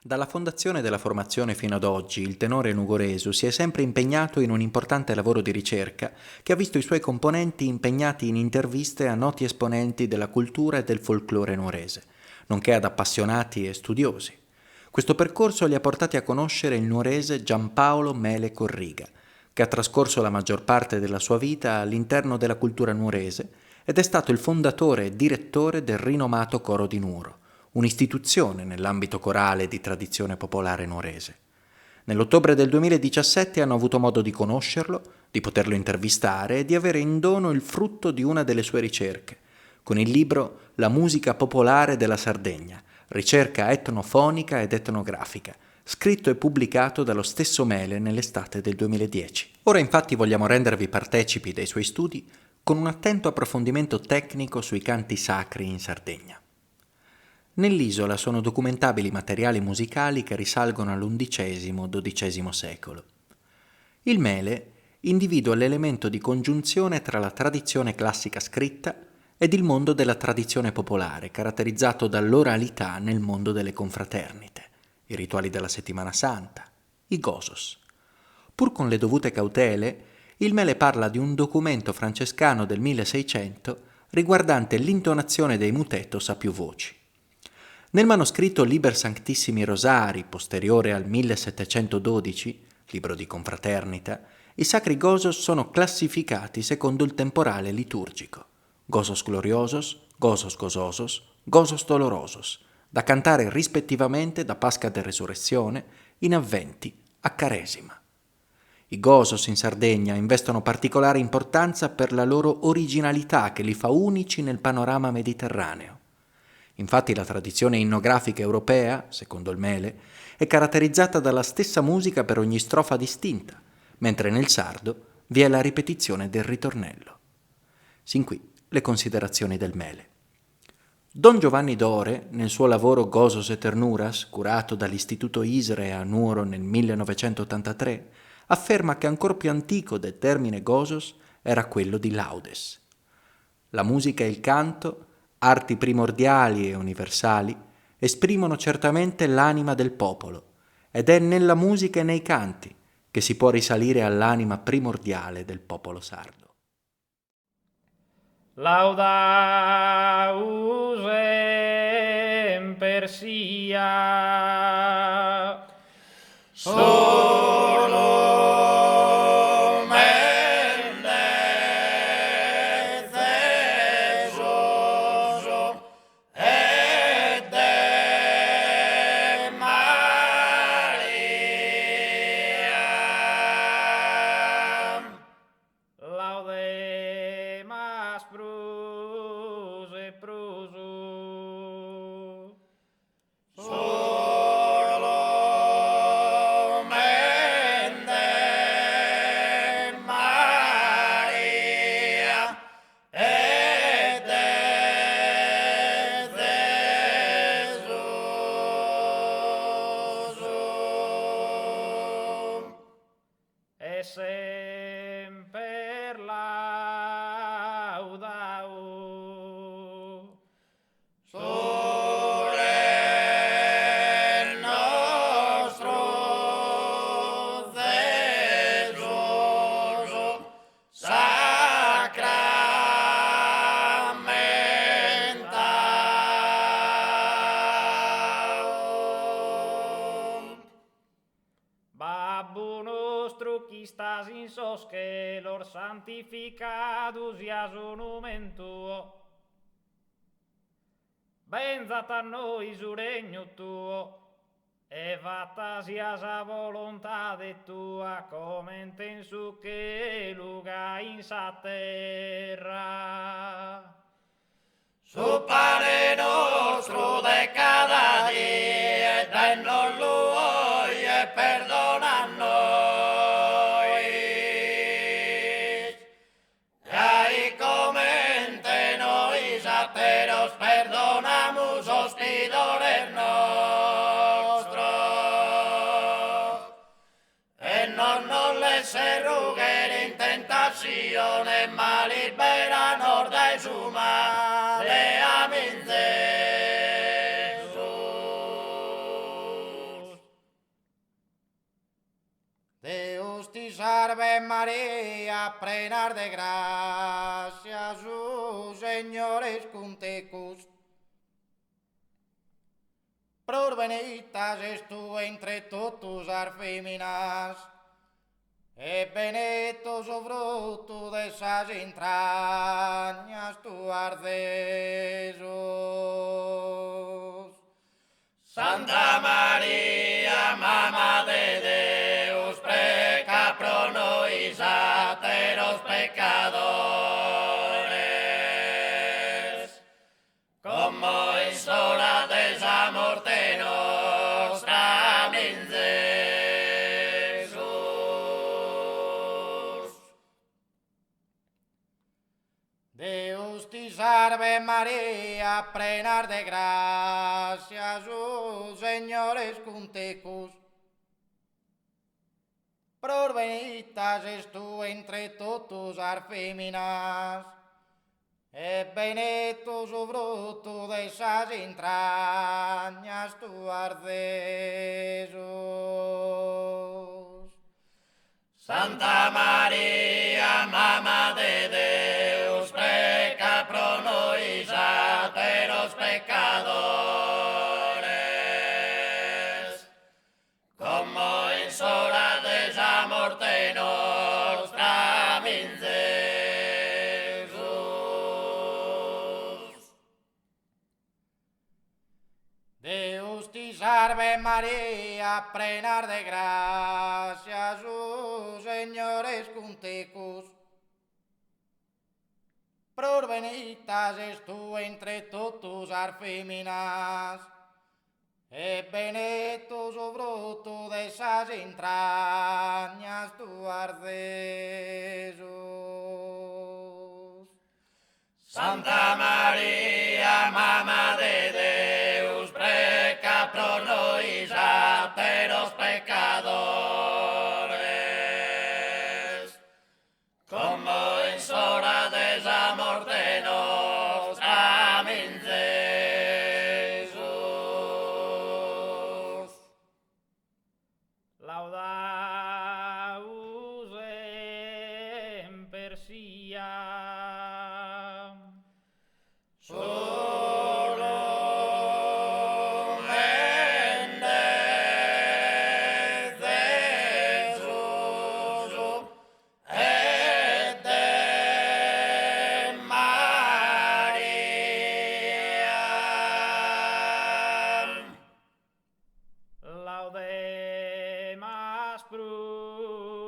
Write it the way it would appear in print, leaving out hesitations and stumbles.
Dalla fondazione della formazione fino ad oggi, il tenore nugoresu si è sempre impegnato in un importante lavoro di ricerca che ha visto i suoi componenti impegnati in interviste a noti esponenti della cultura e del folklore nuorese, nonché ad appassionati e studiosi. Questo percorso li ha portati a conoscere il nuorese Giampaolo Mele Corriga, che ha trascorso la maggior parte della sua vita all'interno della cultura nuorese ed è stato il fondatore e direttore del rinomato Coro di Nuoro, un'istituzione nell'ambito corale di tradizione popolare nuorese. Nell'ottobre del 2017 hanno avuto modo di conoscerlo, di poterlo intervistare e di avere in dono il frutto di una delle sue ricerche, con il libro La musica popolare della Sardegna, ricerca etnofonica ed etnografica, scritto e pubblicato dallo stesso Mele nell'estate del 2010. Ora infatti vogliamo rendervi partecipi dei suoi studi con un attento approfondimento tecnico sui canti sacri in Sardegna. Nell'isola sono documentabili materiali musicali che risalgono all'undicesimo-dodicesimo secolo. Il Mele individua l'elemento di congiunzione tra la tradizione classica scritta ed il mondo della tradizione popolare, caratterizzato dall'oralità nel mondo delle confraternite, i rituali della Settimana Santa, i gosos. Pur con le dovute cautele, il Mele parla di un documento francescano del 1600 riguardante l'intonazione dei mutetos a più voci. Nel manoscritto Liber Sanctissimi Rosari, posteriore al 1712, libro di confraternita, i sacri gosos sono classificati secondo il temporale liturgico. Gosos gloriosos, gosos gososos, gosos dolorosos, da cantare rispettivamente da Pasca del Resurrezione in Avventi a Caresima. I gosos in Sardegna investono particolare importanza per la loro originalità che li fa unici nel panorama mediterraneo. Infatti la tradizione innografica europea, secondo il Mele, è caratterizzata dalla stessa musica per ogni strofa distinta, mentre nel sardo vi è la ripetizione del ritornello. Sin qui le considerazioni del Mele. Don Giovanni Dore, nel suo lavoro Gosos e Ternuras, curato dall'Istituto Isre a Nuoro nel 1983, afferma che ancor più antico del termine gosos era quello di laudes. La musica e il canto, arti primordiali e universali, esprimono certamente l'anima del popolo, ed è nella musica e nei canti che si può risalire all'anima primordiale del popolo sardo. Laudau semper sia. Laudemas prus e prus. E semper laudau. Su Re nostru Zesus sacramentau. Babbu nostru chi istas in sos chelos, santificadu siat su numen tuo. Benzat a nois su regnu tuo, e fata siat sa volontade tua, comente in su chelu gai in sa terra. Su pane nostru de cada die dae nos lu oje e perdona a nois, gai comente nois ateros perdonamus sos pidores nostros. E non nos lesses rugher in tentassione, ma libera nos dae su male. Amin Zesus. Deus ti sarvet Maria, prena de grassia, su Segnore est cun tecus. Prus beneitta ses tue intre totu sas feminas, e beneittu su fruttu de sas intragnas tuas Zesus. Santa Maria, Mama de Deus, preca pro nois ateros pecadores, como in s'ora de sa morte nostra. Amin. Zesus. Deus ti sarvet Maria, prena de grassia, su Segnore est cun tecus. Prus beneitta ses tue intre totu sas feminas, e beneittu su fruttu de sas intragnas tuas Zesus. Santa Maria, Mama de Deus, preca pro nois ateros pecadores, como in s'ora de sa morte nostra. Amin. Zesus. Deus ti sarvet Maria, prena de grassia, su Segnore est cun tecus. Prus beneitta ses tue intre totu sas feminas, e beneittu su fruttu de sas intragnas tuas Zesus. Santa Maria, Mama de Deus, preca pro nois ateros pecadores, como in s'ora de sa morte nostra. Amin. Zesus. Laudau semper sia. Su lumen de Zesus e de Maria. Laudemas prus.